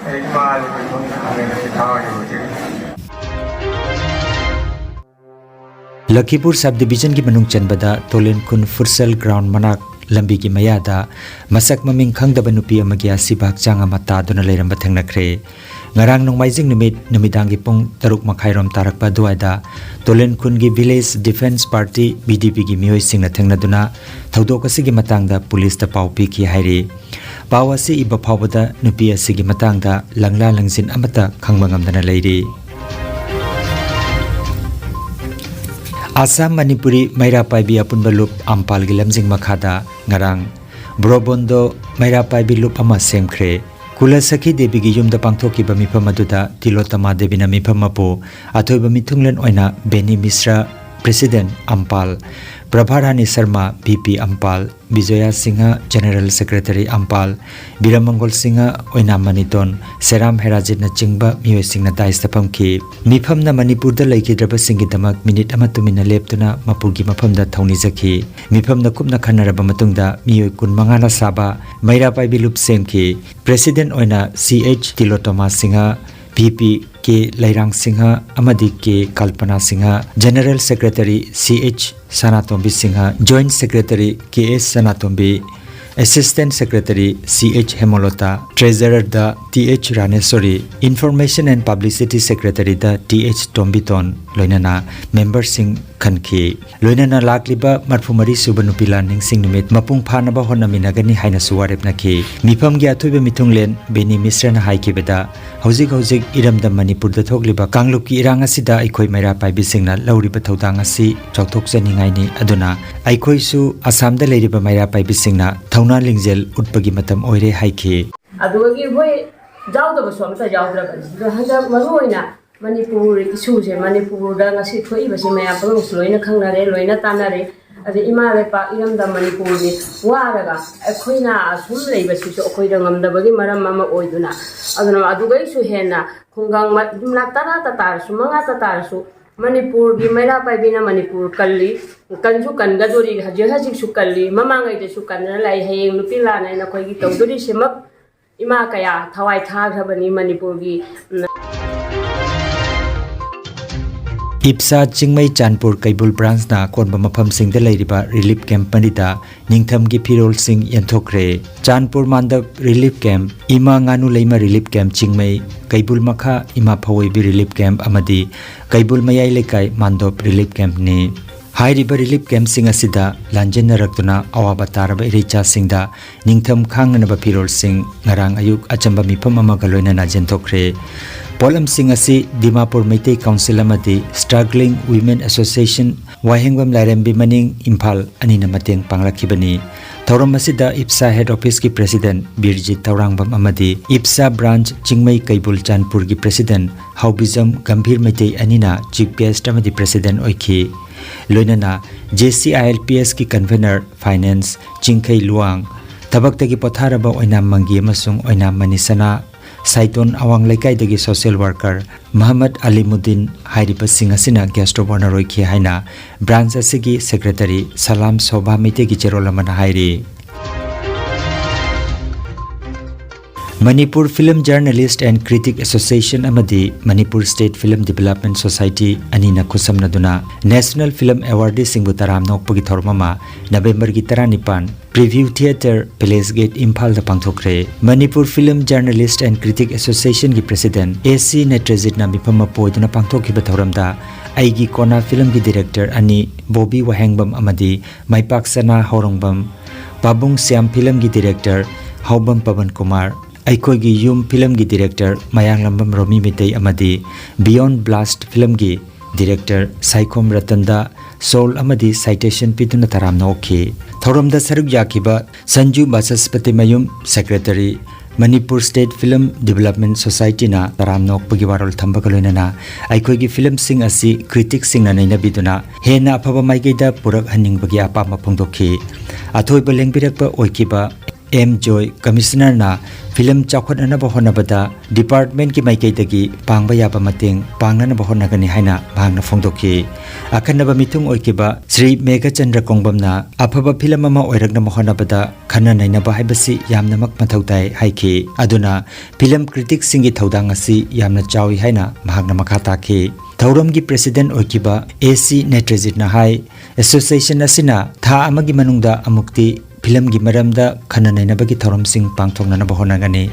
ꯑꯩ ꯏꯃꯥ ꯑꯅꯤꯒꯤ ꯃꯐꯝꯗ ꯍꯥꯏꯔꯒ ꯊꯥꯡꯖꯔꯤ꯫ ꯂꯈꯤꯄꯨꯔ sub divisionꯒꯤ ꯃꯅꯨꯡ ꯆꯟꯕꯗ ꯇꯣꯂꯦꯟ ꯈꯨꯟ futsal ground ꯃꯅꯥꯛ ꯂꯝꯕꯤꯒꯤ ꯃꯌꯥꯗ ꯃꯁꯛ ꯃꯃꯤꯡ ꯈꯪꯗꯕ ꯅꯨꯄꯤ ꯑꯃꯒꯤ ꯑꯁꯤꯕ ꯍꯛꯆꯥꯡ ꯑꯃ ꯇꯥꯗꯨꯅ ꯂꯩꯔꯝꯕ ꯊꯦꯡꯅꯈ꯭ꯔꯦ꯫ ꯉꯔꯥꯡ ꯅꯣꯡꯃꯥꯏꯖꯤꯡ ꯅꯨꯃꯤꯠ ꯅꯨꯃꯤꯗꯥꯡꯒꯤ ꯄꯨꯡ ꯇꯔꯨꯛ ꯃꯈꯥꯏꯔꯣꯝ ꯇꯥꯔꯛꯄ ꯑꯗꯨꯋꯥꯏꯗ ꯇꯣꯂꯦꯟ ꯈꯨꯟꯒꯤ Village Defence Party, V D Pꯒꯤ ꯃꯤꯑꯣꯏꯁꯤꯡꯅ ꯊꯦꯡꯅꯗꯨꯅ ꯊꯧꯗꯣꯛ ꯑꯁꯤꯒꯤ ꯃꯇꯥꯡꯗ ꯄꯨꯂꯤꯁꯇ ꯄꯥꯎ ꯄꯤꯈꯤ ꯍꯥꯏꯔꯤ꯫ ꯄꯥꯎ ꯑꯁꯤ ꯏꯕ ꯐꯥꯎꯕꯗ ꯅꯨꯄꯤ ꯑꯁꯤꯒꯤ ꯃꯇꯥꯡꯗ ꯂꯪꯂꯥ ꯂꯪꯖꯤꯟ ꯑꯃꯠꯇ ꯈꯪꯕ ꯉꯝꯗꯅ ꯂꯩꯔꯤ꯫ ꯑꯁꯥꯝ ꯃꯅꯤꯄꯨꯔꯤ ꯃꯩꯔꯥ ꯄꯥꯏꯕꯤ ꯑꯄꯨꯟꯕ ꯂꯨꯞ ꯑꯝꯄꯥꯜꯒꯤ ꯂꯝꯖꯤꯡ ꯃꯈꯥꯗ ꯉꯔꯥꯡ ꯕ꯭ꯔꯣꯕꯣꯟꯗꯣ ꯃꯩꯔꯥ ꯄꯥꯏꯕꯤ ꯂꯨꯞ ꯑꯃ ꯁꯦꯝꯈ꯭ꯔꯦ꯫ ꯀꯨꯂ ꯁꯈꯤ ꯗꯦꯕꯤꯒꯤ ꯌꯨꯝꯗ ꯄꯥꯡꯊꯣꯛꯈꯤꯕ ꯃꯤꯐꯝ ꯑꯗꯨꯗ ꯇꯤꯂꯣꯇꯃꯥ ꯗꯦꯕꯤꯅ ꯃꯤꯐꯝ ꯃꯄꯨ, ꯑꯊꯣꯏꯕ ꯃꯤꯊꯨꯡꯂꯦꯟ ꯑꯣꯏꯅ ꯕꯦꯅꯤ ꯃꯤꯁ꯭ꯔꯥ, ꯄ꯭ꯔꯦꯁꯤꯗꯦꯟꯠ ꯑꯝꯄꯥꯜ, ꯄ꯭ꯔꯚꯥꯔꯥꯅꯤ ꯁꯔꯃ, ꯚꯤ ꯄꯤ ꯑꯝꯄꯥꯜ, ꯕꯤꯖꯣꯌꯥ ꯁꯤꯡꯍ, ꯖꯦꯅꯔꯦꯜ ꯁꯦꯀ꯭ꯔꯦꯇꯔꯤ ꯑꯝꯄꯥꯜ, ꯕꯤꯔꯃꯪꯒꯣꯜ ꯁꯤꯡꯍ, ꯑꯣꯏꯅꯥꯝ ꯃꯅꯤꯇꯣꯟ, ꯁꯦꯔꯥꯝ ꯍꯦꯔꯥꯖꯤꯠꯅꯆꯤꯡꯕ ꯃꯤꯑꯣꯏꯁꯤꯡꯅ ꯗꯥꯏꯁꯇ ꯐꯝꯈꯤ꯫ ꯃꯤꯐꯝꯅ ꯃꯅꯤꯄꯨꯔꯗ ꯂꯩꯈꯤꯗ꯭ꯔꯕꯁꯤꯡꯒꯤꯗꯃꯛ ꯃꯤꯅꯤꯠ ꯑꯃ ꯇꯨꯃꯤꯟꯅ ꯂꯦꯞꯇꯨꯅ ꯃꯄꯨꯒꯤ ꯃꯐꯝꯗ ꯊꯧꯅꯤꯖꯈꯤ꯫ ꯃꯤꯐꯝꯅ ꯀꯨꯞꯅ ꯈꯟꯅꯔꯕ ꯃꯇꯨꯡꯗ ꯃꯤꯑꯣꯏ ꯀꯨꯟꯃꯉꯥꯅ ꯁꯥꯕ ꯃꯩꯔꯥ ꯄꯥꯏꯕꯤ ꯂꯨꯞ ꯁꯦꯝꯈꯤ꯫ ꯄ꯭ꯔꯦꯁꯤꯗꯦꯟꯠ ꯑꯣꯏꯅ C H Tilotoma Singh, V P K Leirang Singh ꯑꯃꯗꯤ K Kalpana Singh, general secretary C H Sanatombi Singh, joint secretary K S Sanatombi, assistant secretary C H Hemolota, ꯇ꯭ꯔꯦꯖꯔꯔꯗ T H Ranesori, information and publicity ꯁꯦꯀ꯭ꯔꯦꯇꯔꯤꯗ ꯇꯤ ꯑꯩꯆ ꯇꯣꯝꯕꯤꯇꯣꯟ, ꯂꯣꯏꯅꯅ ꯃꯦꯝꯕꯔꯁꯤꯡ ꯈꯟꯈꯤ꯫ ꯂꯣꯏꯅꯅ ꯂꯥꯛꯂꯤꯕ ꯃꯔꯤꯐꯨ ꯃꯔꯤ ꯁꯨꯕ ꯅꯨꯄꯤ ꯂꯥꯟ ꯅꯤꯡꯁꯤꯡ ꯅꯨꯃꯤꯠ ꯃꯄꯨꯡ ꯐꯥꯅꯕ ꯍꯣꯠꯅꯃꯤꯟꯅꯒꯅꯤ ꯍꯥꯏꯅꯁꯨ ꯋꯥꯔꯦꯞꯅꯈꯤ꯫ ꯃꯤꯐꯝꯒꯤ ꯑꯊꯣꯏꯕ ꯃꯤꯊꯨꯡꯂꯦꯟ ꯕꯦꯅꯤ ꯃꯤꯁ꯭ꯔꯅ ꯍꯥꯏꯈꯤꯕꯗ, ꯍꯧꯖꯤꯛ ꯍꯧꯖꯤꯛ ꯏꯔꯝꯗꯝ ꯃꯅꯤꯄꯨꯔꯗ ꯊꯣꯛꯂꯤꯕ ꯀꯥꯡꯂꯨꯞꯀꯤ ꯏꯔꯥꯡ ꯑꯁꯤꯗ ꯑꯩꯈꯣꯏ ꯃꯩꯔꯥ ꯄꯥꯏꯕꯤꯁꯤꯡꯅ ꯂꯧꯔꯤꯕ ꯊꯧꯗꯥꯡ ꯑꯁꯤ ꯆꯥꯎꯊꯣꯛꯆꯅꯤꯡꯉꯥꯏꯅꯤ꯫ ꯑꯗꯨꯅ ꯑꯩꯈꯣꯏꯁꯨ ꯑꯁꯥꯝꯗ ꯂꯩꯔꯤꯕ ꯃꯩꯔꯥ ꯄꯥꯏꯕꯤꯁꯤꯡꯅ ꯊꯧꯅꯥ ꯂꯤꯡꯖꯦꯜ ꯎꯠꯄꯒꯤ ꯃꯇꯝ ꯑꯣꯏꯔꯦ ꯍꯥꯏꯈꯤ꯫ ꯑꯗꯨꯒꯤ ꯍꯣꯏ, ꯌꯥꯎꯗꯕꯁꯨ ꯑꯝꯇ ꯌꯥꯎꯗ꯭ꯔꯕꯅꯤ꯫ ꯑꯗꯣ ꯍꯟꯗꯛ ꯃꯔꯨ ꯑꯣꯏꯅ ꯃꯅꯤꯄꯨꯔ ꯏꯁꯨꯁꯦ, ꯃꯅꯤꯄꯨꯔꯗ ꯉꯁꯤ ꯊꯣꯛꯏꯕꯁꯤ ꯃꯌꯥꯝ ꯄꯨꯝꯅꯃꯛꯁꯨ ꯂꯣꯏꯅ ꯈꯪꯅꯔꯦ, ꯂꯣꯏꯅ ꯇꯥꯟꯅꯔꯦ꯫ ꯑꯗ ꯏꯃꯥ ꯂꯩꯄꯥꯛ ꯏꯔꯝꯗꯝ ꯃꯅꯤꯄꯨꯔꯒꯤ ꯋꯥꯔꯒ ꯑꯩꯈꯣꯏꯅ ꯑꯁꯨꯝ ꯂꯩꯕꯁꯤꯁꯨ ꯑꯩꯈꯣꯏꯗ ꯉꯝꯗꯕꯒꯤ ꯃꯔꯝ ꯑꯃ ꯑꯣꯏꯗꯨꯅ, ꯑꯗꯨꯅ ꯑꯗꯨꯒꯩꯁꯨ ꯍꯦꯟꯅ ꯈꯨꯡꯒꯪ ꯃ-, ꯌꯨꯝꯂꯛ ꯇꯔꯥꯇ ꯇꯥꯔꯁꯨ, ꯃꯉꯥꯇ ꯇꯥꯔꯁꯨ, ꯃꯅꯤꯄꯨꯔꯒꯤ ꯃꯩꯔꯥ ꯄꯥꯏꯕꯤꯅ ꯃꯅꯤꯄꯨꯔ ꯀꯜꯂꯤ, ꯀꯟꯁꯨ ꯀꯟꯒꯗꯣꯔꯤ, ꯍꯧꯖꯤꯛ ꯍꯧꯖꯤꯛꯁꯨ ꯀꯜꯂꯤ, ꯃꯃꯥꯡꯉꯩꯗꯁꯨ ꯀꯟꯗꯨꯅ ꯂꯥꯛꯏ꯫ ꯍꯌꯦꯡ ꯅꯨꯄꯤ ꯂꯥꯟ ꯍꯥꯏꯅ ꯑꯩꯈꯣꯏꯒꯤ ꯇꯧꯗꯣꯔꯤꯁꯤꯃꯛ ꯏꯃꯥ ꯀꯌꯥ ꯊꯋꯥꯏ ꯊꯥꯈ꯭ꯔꯕꯅꯤ ꯃꯅꯤꯄꯨꯔꯒꯤ꯫ ꯏꯞꯁꯥ ꯆꯤꯡꯃꯩ ꯆꯥꯟꯄꯨꯔ ꯀꯩꯕꯨꯜ ꯕ꯭ꯔꯥꯟꯁꯅ ꯑꯀꯣꯟꯕ ꯃꯐꯝꯁꯤꯡꯗ ꯂꯩꯔꯤꯕ ꯔꯤꯂꯤꯐ ꯀꯦꯝꯞ ꯃꯔꯤꯗ ꯅꯤꯡꯊꯝꯒꯤ ꯐꯤꯔꯣꯜꯁꯤꯡ ꯌꯦꯟꯊꯣꯛꯈ꯭ꯔꯦ꯫ ꯆꯥꯟꯄꯨꯔ ꯃꯥꯟꯗꯞ ꯔꯤꯂꯤꯐ ꯀꯦꯝꯞ, ꯏꯃꯥ ꯉꯥꯅꯨ ꯂꯩꯃ ꯔꯤꯂꯤꯐ ꯀꯦꯝꯞ ꯆꯤꯡꯃꯩ, ꯀꯩꯕꯨꯜ ꯃꯈꯥ ꯏꯃꯥ ꯐꯋꯣꯏꯕꯤ ꯔꯤꯂꯤꯐ ꯀꯦꯝꯞ ꯑꯃꯗꯤ ꯀꯩꯕꯨꯜ ꯃꯌꯥꯏ ꯂꯩꯀꯥꯏ ꯃꯥꯟꯗꯣꯞ ꯔꯤꯂꯤꯐ ꯀꯦꯝꯞꯅꯤ꯫ ꯍꯥꯏꯔꯤꯕ ꯔꯤꯂꯤꯐ ꯀꯦꯝꯞꯁꯤꯡ ꯑꯁꯤꯗ ꯂꯥꯟꯖꯦꯟꯅꯔꯛꯇꯨꯅ ꯑꯋꯥꯕ ꯇꯥꯔꯕ ꯏꯔꯩꯆꯥꯁꯤꯡꯗ ꯅꯤꯡꯊꯝ ꯈꯥꯡꯅꯅꯕ ꯐꯤꯔꯣꯜꯁꯤꯡ ꯉꯔꯥꯡ ꯑꯌꯨꯛ ꯑꯆꯝꯕ ꯃꯤꯐꯝ ꯑꯃꯒ ꯂꯣꯏꯅꯅ ꯌꯦꯟꯊꯣꯛꯈ꯭ꯔꯦ꯫ ꯄꯣꯠꯂꯝꯁꯤꯡ ꯑꯁꯤ ꯗꯤꯃꯥꯄꯨꯔ ꯃꯩꯇꯩ ꯀꯥꯎꯟꯁꯤꯜ ꯑꯃꯗꯤ Struggling Women Association, ꯋꯥꯍꯦꯡꯕꯝ ꯂꯥꯏꯔꯦꯝꯕꯤ ꯃꯅꯤꯡ, ꯏꯝꯐꯥꯜ ꯑꯅꯤꯅ ꯃꯇꯦꯡ ꯄꯥꯡꯂꯛꯈꯤꯕꯅꯤ꯫ ꯊꯧꯔꯝ ꯑꯁꯤꯗ ꯏꯞꯁꯥ ꯍꯦꯗ ꯑꯣꯐꯤꯁꯀꯤ ꯄ꯭ꯔꯦꯁꯤꯗꯦꯟꯠ ꯕꯤꯔꯖꯤꯠ ꯇꯧꯔꯥꯡꯕꯝ ꯑꯃꯗꯤ ꯏꯞꯁꯥ ꯕ꯭ꯔꯥꯟꯆ ꯆꯤꯡꯃꯩ ꯀꯩꯕꯨꯜ ꯆꯥꯟꯄꯨꯔꯒꯤ ꯄ꯭ꯔꯦꯁꯤꯗꯦꯟꯠ ꯍꯥꯎꯕꯤꯖꯝ ꯒꯝꯚꯤꯔ ꯃꯩꯇꯩ ꯑꯅꯤꯅ ꯆꯤꯐ ꯒꯦꯁ꯭ꯠ ꯑꯃꯗꯤ ꯄ꯭ꯔꯦꯁꯤꯗꯦꯟꯠ ꯑꯣꯏꯈꯤ꯫ ꯂꯣꯏꯅꯅ JCILPSꯀꯤ ꯀꯟꯚꯦꯅꯔ ꯐꯥꯏꯅꯥꯟꯁ ꯆꯤꯡꯈꯩ ꯂꯨꯋꯥꯡ, ꯊꯕꯛꯇꯒꯤ ꯄꯣꯊꯥꯔꯕ ꯑꯣꯏꯅꯥꯝ ꯃꯪꯒꯤ ꯑꯃꯁꯨꯡ ꯑꯣꯏꯅꯥꯝ ꯃꯅꯤꯁꯅꯥ, ꯁꯥꯏꯇꯣꯟ ꯑꯋꯥꯡ ꯂꯩꯀꯥꯏꯗꯒꯤ ꯁꯣꯁꯤꯌꯦꯜ ꯋꯥꯔꯀꯔ ꯃꯍꯃꯗ ꯑꯂꯤꯃꯨꯗꯤꯟ ꯍꯥꯏꯔꯤꯕꯁꯤꯡ ꯑꯁꯤꯅ ꯒꯦꯁ꯭ꯠ ꯑꯣꯐ ꯑꯣꯅꯔ ꯑꯣꯏꯈꯤ ꯍꯥꯏꯅ ꯕ꯭ꯔꯥꯟꯆ ꯑꯁꯤꯒꯤ ꯁꯦꯀ꯭ꯔꯦꯇꯔꯤ ꯁꯂꯥꯝ ꯁꯣꯚꯥ ꯃꯩꯇꯩꯒꯤ ꯆꯦꯔꯣꯜ ꯑꯃꯅ ꯍꯥꯏꯔꯤ꯫ Manipur Film Journalist and Critic Association ꯑꯃꯗꯤ Manipur State Film Development Society ꯑꯅꯤꯅ ꯈꯨꯠꯁꯝꯅꯗꯨꯅ National Film Awardee ꯁꯤꯡꯕꯨ ꯇꯔꯥꯝꯅ ꯑꯣꯛꯄꯒꯤ ꯊꯧꯔꯝ ꯑꯃ ꯅꯕꯦꯝꯕꯔꯒꯤ ꯇꯔꯥꯅꯤꯄꯥꯟ Preview Theatre, Palace Gate, ꯏꯝꯐꯥꯜꯗ ꯄꯥꯡꯊꯣꯛꯈ꯭ꯔꯦ꯫ Manipur Film Journalist and Critic Associationꯒꯤ ꯄ꯭ꯔꯦꯁꯤꯗꯦꯟꯠ AC ꯅꯦꯇ꯭ꯔꯖꯤꯠꯅ ꯃꯤꯐꯝ ꯃꯄꯨ ꯑꯣꯏꯗꯨꯅ ꯄꯥꯡꯊꯣꯛꯈꯤꯕ ꯊꯧꯔꯝꯗ ꯑꯩꯒꯤ ꯀꯣꯅꯥ ꯐꯤꯂꯝꯒꯤ ꯗꯤꯔꯦꯛꯇꯔ ꯑꯅꯤ ꯕꯣꯕꯤ ꯋꯥꯍꯦꯡꯕꯝ ꯑꯃꯗꯤ ꯃꯥꯏꯄꯥꯛ ꯁꯅꯥ ꯍꯧꯔꯣꯡꯕꯝ, ꯄꯥꯕꯨꯡ ꯁ꯭ꯌꯥꯝ ꯐꯤꯂꯝꯒꯤ ꯗꯤꯔꯦꯛꯇꯔ ꯍꯥꯎꯕꯝ ꯄꯕꯟ ꯀꯨꯃꯥꯔ, ꯑꯩꯈꯣꯏꯒꯤ ꯌꯨꯝ ꯐꯤꯂꯝꯒꯤ ꯗꯤꯔꯦꯛꯇꯔ ꯃꯌꯥꯡꯂꯝꯕꯝ ꯔꯣꯃꯤ ꯃꯩꯇꯩ ꯑꯃꯗꯤ Beyond Blast ꯐꯤꯂꯝꯒꯤ ꯗꯤꯔꯦꯛꯇꯔ ꯁꯥꯏꯈꯣꯝ ꯔꯇꯟꯗ, ꯁꯣꯜ ꯑꯃꯗꯤ ꯁꯥꯏꯇꯦꯁꯟ ꯄꯤꯗꯨꯅ ꯇꯔꯥꯝꯅ ꯑꯣꯛꯈꯤ꯫ ꯊꯧꯔꯝꯗ ꯁꯔꯨꯛ ꯌꯥꯈꯤꯕ ꯁꯟꯖꯨ ꯕꯥꯆꯁꯄꯇꯤꯃꯌꯨꯝ, secretary, Manipur State Film Development Societyꯅ ꯇꯔꯥꯝꯅ ꯑꯣꯛꯄꯒꯤ ꯋꯥꯔꯣꯜ ꯊꯝꯕꯒ ꯂꯣꯏꯅꯅ ꯑꯩꯈꯣꯏꯒꯤ ꯐꯤꯂꯝꯁꯤꯡ ꯑꯁꯤ ꯀ꯭ꯔꯤꯇꯤꯛꯁꯤꯡꯅ ꯅꯩꯅꯕꯤꯗꯨꯅ ꯍꯦꯟꯅ ꯑꯐꯕ ꯃꯥꯏꯀꯩꯗ ꯄꯨꯔꯛꯍꯟꯅꯤꯡꯕꯒꯤ ꯑꯄꯥꯝꯕ ꯐꯣꯡꯗꯣꯛꯈꯤ꯫ ꯑꯊꯣꯏꯕ ꯂꯦꯡꯕꯤꯔꯛꯄ ꯑꯣꯏꯈꯤꯕ ꯑꯦꯝ ꯖꯣꯏ ꯀꯃꯤꯁꯅꯔꯅ ꯐꯤꯂꯝ ꯆꯥꯎꯈꯠꯅꯅꯕ ꯍꯣꯠꯅꯕꯗ ꯗꯤꯄꯥꯔꯠꯃꯦꯟꯠꯀꯤ ꯃꯥꯏꯀꯩꯗꯒꯤ ꯄꯥꯡꯕ ꯌꯥꯕ ꯃꯇꯦꯡ ꯄꯥꯡꯅꯅꯕ ꯍꯣꯠꯅꯒꯅꯤ ꯍꯥꯏꯅ ꯃꯍꯥꯛꯅ ꯐꯣꯡꯗꯣꯛꯈꯤ꯫ ꯑꯈꯟꯅꯕ ꯃꯤꯊꯨꯡ ꯑꯣꯏꯈꯤꯕ ꯁ꯭ꯔꯤ ꯃꯦꯘꯆꯟꯗ꯭ꯔ ꯀꯣꯡꯕꯝꯅ ꯑꯐꯕ ꯐꯤꯂꯝ ꯑꯃ ꯑꯣꯏꯔꯛꯅꯕ ꯍꯣꯠꯅꯕꯗ ꯈꯟꯅ ꯅꯩꯅꯕ ꯍꯥꯏꯕꯁꯤ ꯌꯥꯝꯅꯃꯛ ꯃꯊꯧ ꯇꯥꯏ ꯍꯥꯏꯈꯤ꯫ ꯑꯗꯨꯅ ꯐꯤꯂꯝ ꯀ꯭ꯔꯤꯇꯤꯛꯁꯤꯡꯒꯤ ꯊꯧꯗꯥꯡ ꯑꯁꯤ ꯌꯥꯝꯅ ꯆꯥꯎꯏ ꯍꯥꯏꯅ ꯃꯍꯥꯛꯅ ꯃꯈꯥ ꯇꯥꯈꯤ꯫ ꯊꯧꯔꯝꯒꯤ ꯄ꯭ꯔꯦꯁꯤꯗꯦꯟꯠ ꯑꯣꯏꯈꯤꯕ AC ꯅꯦꯇ꯭ꯔꯖꯤꯠꯅ ꯍꯥꯏ, ꯑꯦꯁꯣꯁꯤꯌꯦꯁꯟ ꯑꯁꯤꯅ ꯊꯥ ꯑꯃꯒꯤ ꯃꯅꯨꯡꯗ ꯑꯃꯨꯛꯇꯤ ꯐꯤꯂꯝꯒꯤ ꯃꯔꯝꯗ ꯈꯟꯅ ꯅꯩꯅꯕꯒꯤ ꯊꯧꯔꯝꯁꯤꯡ ꯄꯥꯡꯊꯣꯛꯅꯅꯕ ꯍꯣꯠꯅꯒꯅꯤ꯫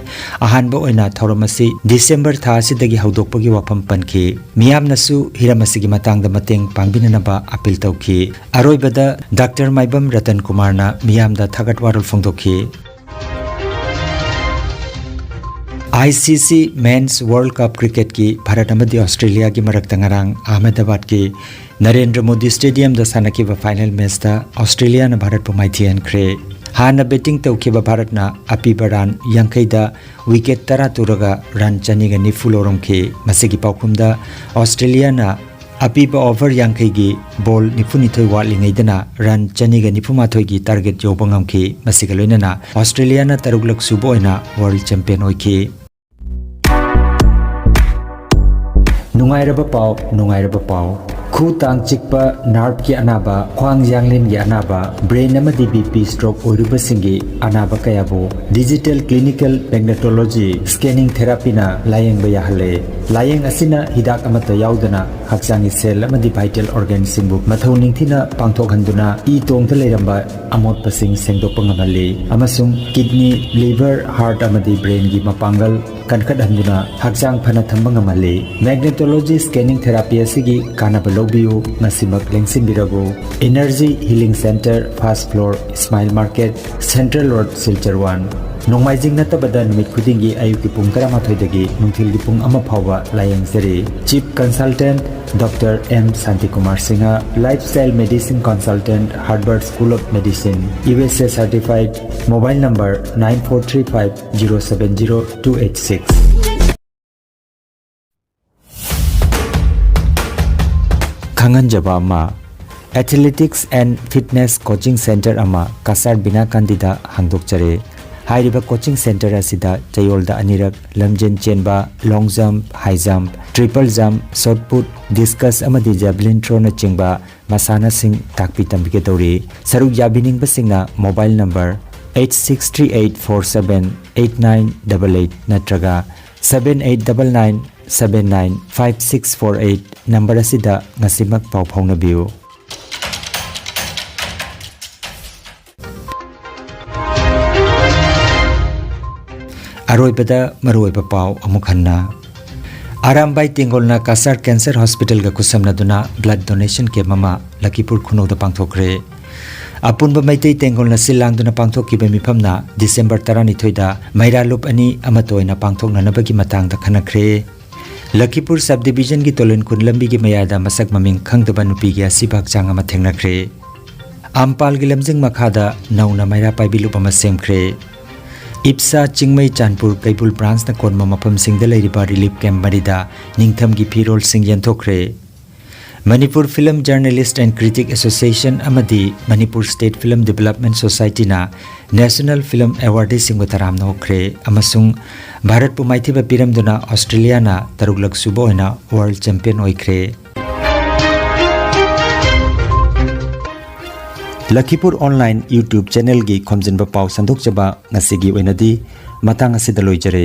ꯑꯍꯥꯟꯕ ꯑꯣꯏꯅ ꯊꯧꯔꯝ ꯑꯁꯤ ꯗꯤꯁꯦꯝꯕꯔ ꯊꯥ ꯑꯁꯤꯗꯒꯤ ꯍꯧꯗꯣꯛꯄꯒꯤ ꯋꯥꯐꯝ ꯄꯟꯈꯤ꯫ ꯃꯤꯌꯥꯝꯅꯁꯨ ꯍꯤꯔꯝ ꯑꯁꯤꯒꯤ ꯃꯇꯥꯡꯗ ꯃꯇꯦꯡ ꯄꯥꯡꯕꯤꯅꯅꯕ ꯑꯄꯤꯜ ꯇꯧꯈꯤ꯫ ꯑꯔꯣꯏꯕꯗ ꯗꯥꯛꯇꯔ ꯃꯥꯏꯕꯝ ꯔꯇꯟ ꯀꯨꯃꯥꯔꯅ ꯃꯤꯌꯥꯝꯗ ꯊꯥꯒꯠ ꯋꯥꯔꯣꯜ ꯐꯣꯡꯗꯣꯛꯈꯤ꯫ ꯑꯥꯏ ꯁꯤ ꯁꯤ Men's World Cup Cricketꯀꯤ ꯚꯥꯔꯠ ꯑꯃꯗꯤ ꯑꯣꯁꯇ꯭ꯔꯦꯂꯤꯌꯥꯒꯤ ꯃꯔꯛꯇ ꯉꯔꯥꯡ ꯑꯍꯃꯦꯗꯥꯕꯥꯗꯀꯤ ꯅꯔꯦꯟꯗ꯭ꯔ ꯃꯣꯗꯤ ꯁ꯭ꯇꯦꯗꯤꯌꯝꯗ ꯁꯥꯟꯅꯈꯤꯕ ꯐꯥꯏꯅꯦꯜ ꯃꯦꯆꯇ ꯑꯣꯁꯇ꯭ꯔꯦꯂꯤꯌꯥꯅ ꯚꯥꯔꯠꯄꯨ ꯃꯥꯏꯊꯤꯍꯟꯈ꯭ꯔꯦ꯫ ꯍꯥꯟꯅ ꯕꯦꯇꯤꯡ ꯇꯧꯈꯤꯕ ꯚꯥꯔꯠꯅ ꯑꯄꯤꯕ ꯔꯟ ꯌꯥꯡꯈꯩꯗ ꯋꯤꯀꯦꯠ ꯇꯔꯥ ꯇꯨꯔꯒ ꯔꯟ ꯆꯅꯤꯒ ꯅꯤꯐꯨ ꯂꯧꯔꯝꯈꯤ꯫ ꯃꯁꯤꯒꯤ ꯄꯥꯎꯈꯨꯝꯗ ꯑꯣꯁꯇ꯭ꯔꯦꯂꯤꯌꯥꯅ ꯑꯄꯤꯕ ꯑꯣꯚꯔ ꯌꯥꯡꯈꯩꯒꯤ ꯕꯣꯜ ꯅꯤꯐꯨꯅꯤꯊꯣꯏ ꯋꯥꯠꯂꯤꯉꯩꯗꯅ ꯔꯟ ꯆꯅꯤꯒ ꯅꯤꯐꯨꯃꯥꯊꯣꯏꯒꯤ ꯇꯥꯔꯒꯦꯠ ꯌꯧꯕ ꯉꯝꯈꯤ꯫ ꯃꯁꯤꯒ ꯂꯣꯏꯅꯅ ꯑꯣꯁꯇ꯭ꯔꯦꯂꯤꯌꯥꯅ ꯇꯔꯨꯛꯂꯛ ꯁꯨꯕ ꯑꯣꯏꯅ ꯋꯥꯔꯜ ꯆꯦꯝꯄꯤꯌꯟ ꯑꯣꯏꯈꯤ꯫ ꯅꯨꯡꯉꯥꯏꯔꯕ ꯄꯥꯎ, ꯅꯨꯡꯉꯥꯏꯔꯕ ꯄꯥꯎ꯫ ꯈꯨ ꯇꯥꯡ ꯆꯤꯛꯄ, ꯅꯥꯔꯚꯀꯤ ꯑꯅꯥꯕ, ꯈ꯭ꯋꯥꯡ ꯌꯥꯡꯂꯦꯟꯒꯤ ꯑꯅꯥꯕ, ꯕ꯭ꯔꯦꯟ ꯑꯃꯗꯤ ꯕꯤ ꯄꯤ ꯁ꯭ꯇ꯭ꯔꯣꯛ ꯑꯣꯏꯔꯨꯕꯁꯤꯡꯒꯤ ꯑꯅꯥꯕ ꯀꯌꯥꯕꯨ ꯗꯤꯖꯤꯇꯦꯜ ꯀ꯭ꯂꯤꯅꯤꯀꯦꯜ ꯃꯦꯒꯅꯦꯇꯣꯂꯣꯖꯤ ꯁ꯭ꯀꯦꯅꯤꯡ ꯊꯦꯔꯥꯄꯤꯅ ꯂꯥꯌꯦꯡꯕ ꯌꯥꯍꯜꯂꯦ꯫ ꯂꯥꯌꯦꯡ ꯑꯁꯤꯅ ꯍꯤꯗꯥꯛ ꯑꯃꯠꯇ ꯌꯥꯎꯗꯅ ꯍꯛꯆꯥꯡꯒꯤ ꯁꯦꯜ ꯑꯃꯗꯤ ꯚꯥꯏꯇꯦꯜ ꯑꯣꯔꯒꯥꯟꯁꯤꯡꯕꯨ ꯃꯊꯧ ꯅꯤꯡꯊꯤꯅ ꯄꯥꯡꯊꯣꯛꯍꯟꯗꯨꯅ ꯏ ꯇꯣꯡꯗ ꯂꯩꯔꯝꯕ ꯑꯃꯣꯠꯄꯁꯤꯡ ꯁꯦꯡꯗꯣꯛꯄ ꯉꯝꯍꯜꯂꯤ ꯑꯃꯁꯨꯡ ꯀꯤꯗꯅꯤ, ꯂꯤꯚꯔ, ꯍꯥꯔꯠ ꯑꯃꯗꯤ ꯕ꯭ꯔꯦꯟꯒꯤ ꯃꯄꯥꯡꯒꯜ ꯀꯟꯈꯠꯍꯟꯗꯨꯅ ꯍꯛꯆꯥꯡ ꯐꯅ ꯊꯝꯕ ꯉꯝꯍꯜꯂꯤ꯫ ꯃꯦꯒꯅꯦꯇꯣꯂꯣꯖꯤ ꯁ꯭ꯀꯦꯅꯤꯡ ꯊꯦꯔꯥꯄꯤ ꯑꯁꯤꯒꯤ ꯀꯥꯟꯅꯕ ꯂꯧꯕꯤꯌꯨ, ꯉꯁꯤꯃꯛ ꯂꯦꯡꯁꯤꯟꯕꯤꯔꯕꯨ꯫ Energy healing centre, first floor, Ismail market, central road, Silchar one. ꯅꯣꯡꯃꯥꯏꯖꯤꯡ ꯅꯠꯇꯕꯗ ꯅꯨꯃꯤꯠ ꯈꯨꯗꯤꯡꯒꯤ ꯑꯌꯨꯛꯀꯤ ꯄꯨꯡ ꯇꯔꯥꯃꯥꯊꯣꯏꯗꯒꯤ ꯅꯨꯡꯊꯤꯜꯒꯤ ꯄꯨꯡ ꯑꯃ ꯐꯥꯎꯕ ꯂꯥꯌꯦꯡꯖꯔꯤ꯫ Chief consultant doctor M Shantikumar Singh, lifestyle medicine consultant, Harvard school of medicine, U S A certified, mobile number nine four three five zero seven zero two eight six꯫ ꯈꯪꯍꯟꯖꯕ ꯑꯃ, Athletics and Fitness Coaching Center ꯑꯃ ꯀꯁꯥꯔ ꯕꯤꯅꯥꯀꯥꯟꯗꯤꯗ ꯍꯥꯡꯗꯣꯛꯆꯔꯦ꯫ ꯍꯥꯏꯔꯤꯕ coaching centre ꯑꯁꯤꯗ ꯆꯌꯣꯜꯗ ꯑꯅꯤꯔꯛ ꯂꯝꯖꯦꯟ ꯆꯦꯟꯕ, long jump, high jump, triple jump, shot put, discus ꯑꯃꯗꯤ javelin ꯊ꯭ꯔꯣꯅꯆꯤꯡꯕ ꯃꯁꯥꯟꯅꯁꯤꯡ ꯇꯥꯛꯄꯤ ꯇꯝꯕꯤꯒꯗꯧꯔꯤ꯫ ꯁꯔꯨꯛ ꯌꯥꯕꯤꯅꯤꯡꯕꯁꯤꯡꯅ mobile number eight six three eight four seven eight nine double eight ꯅꯠꯇ꯭ꯔꯒ seven eight double nine seven nine five six four eight number ꯑꯁꯤꯗ ꯉꯁꯤꯃꯛ ꯄꯥꯎ ꯐꯥꯎꯅꯕꯤꯌꯨ꯫ ꯑꯔꯣꯏꯕꯗ ꯃꯔꯨꯑꯣꯏꯕ ꯄꯥꯎ ꯑꯃꯨꯛ ꯍꯟꯅ꯫ ꯑꯔꯥꯝꯕꯥꯏ ꯇꯦꯡꯒꯣꯜꯅ ꯀꯥꯁꯥꯔ ꯀꯦꯟꯁꯔ ꯍꯣꯁꯄꯤꯇꯥꯜꯒ ꯈꯨꯠꯁꯝꯅꯗꯨꯅ ꯕ꯭ꯂꯗ ꯗꯣꯅꯦꯁꯟ ꯀꯦꯝꯞ ꯑꯃ ꯂꯈꯤꯄꯨꯔ ꯈꯨꯅꯧꯗ ꯄꯥꯡꯊꯣꯛꯈ꯭ꯔꯦ꯫ ꯑꯄꯨꯟꯕ ꯃꯩꯇꯩ ꯇꯦꯡꯒꯣꯜꯅ ꯁꯤꯜ ꯂꯥꯡꯗꯨꯅ ꯄꯥꯡꯊꯣꯛꯈꯤꯕ ꯃꯤꯐꯝꯅ ꯗꯤꯁꯦꯝꯕꯔ ꯇꯔꯥꯅꯤꯊꯣꯏꯗ ꯃꯩꯔꯥ ꯂꯨꯞ ꯑꯅꯤ ꯑꯃꯠꯇ ꯑꯣꯏꯅ ꯄꯥꯡꯊꯣꯛꯅꯅꯕꯒꯤ ꯃꯇꯥꯡꯗ ꯈꯟꯅꯈ꯭ꯔꯦ꯫ ꯂꯈꯤꯄꯨꯔ ꯁꯕ ꯗꯤꯕꯤꯖꯟꯒꯤ ꯇꯣꯂꯦꯟꯈꯨꯟ ꯂꯝꯕꯤꯒꯤ ꯃꯌꯥꯏꯗ ꯃꯁꯛ ꯃꯃꯤꯡ ꯈꯪꯗꯕ ꯅꯨꯄꯤꯒꯤ ꯑꯁꯤꯕ ꯍꯛꯆꯥꯡ ꯑꯃ ꯊꯦꯡꯅꯈ꯭ꯔꯦ꯫ ꯑꯝꯄꯥꯜꯒꯤ ꯂꯝꯖꯤꯡ ꯃꯈꯥꯗ ꯅꯧꯅ ꯃꯩꯔꯥ ꯄꯥꯏꯕꯤ ꯂꯨꯞ ꯑꯃ ꯁꯦꯝꯈ꯭ꯔꯦ꯫ ꯏꯞꯁꯥ ꯆꯤꯡꯃꯩ ꯆꯥꯟꯄꯨꯔ ꯀꯩꯕꯨꯜ ꯕ꯭ꯔꯥꯟꯁꯅ ꯀꯣꯟꯕ ꯃꯐꯝꯁꯤꯡꯗ ꯂꯩꯔꯤꯕ ꯔꯤꯂꯤꯐ ꯀꯦꯝꯞ ꯃꯔꯤꯗ ꯅꯤꯡꯊꯝꯒꯤ ꯐꯤꯔꯣꯜꯁꯤꯡ ꯌꯦꯟꯊꯣꯛꯈ꯭ꯔꯦ꯫ Manipur film journalist and critic association ꯑꯃꯗꯤ ꯃꯅꯤꯄꯨꯔ ꯁ꯭ꯇꯦꯠ ꯐꯤꯂꯝ ꯗꯤꯕꯦꯂꯞꯃꯦꯟꯠ ꯁꯣꯁꯥꯏꯇꯤꯅ ꯅꯦꯁꯅꯦꯜ ꯐꯤꯂꯝ ꯑꯦꯋꯥꯔꯗꯤꯁꯤꯡꯕꯨ ꯇꯔꯥꯝꯅ ꯑꯣꯛꯈ꯭ꯔꯦ ꯑꯃꯁꯨꯡ ꯚꯥꯔꯠꯄꯨ ꯃꯥꯏꯊꯤꯕ ꯄꯤꯔꯝꯗꯨꯅ ꯑꯣꯁꯇ꯭ꯔꯦꯂꯤꯌꯥꯅ ꯇꯔꯨꯛꯂꯛ ꯁꯨꯕ ꯑꯣꯏꯅ ꯋꯥꯔꯜꯗ ꯆꯦꯝꯄꯤꯌꯟ ꯑꯣꯏꯈ꯭ꯔꯦ꯫ ꯂꯈꯤꯄꯨꯔ ꯑꯣꯟꯂꯥꯏꯟ YouTube ꯆꯦꯅꯦꯜꯒꯤ ꯈꯣꯝꯖꯤꯟꯕ ꯄꯥꯎ ꯁꯟꯗꯣꯛꯆꯕ ꯉꯁꯤꯒꯤ ꯑꯣꯏꯅꯗꯤ ꯃꯇꯥꯡ ꯑꯁꯤꯗ ꯂꯣꯏꯖꯔꯦ꯫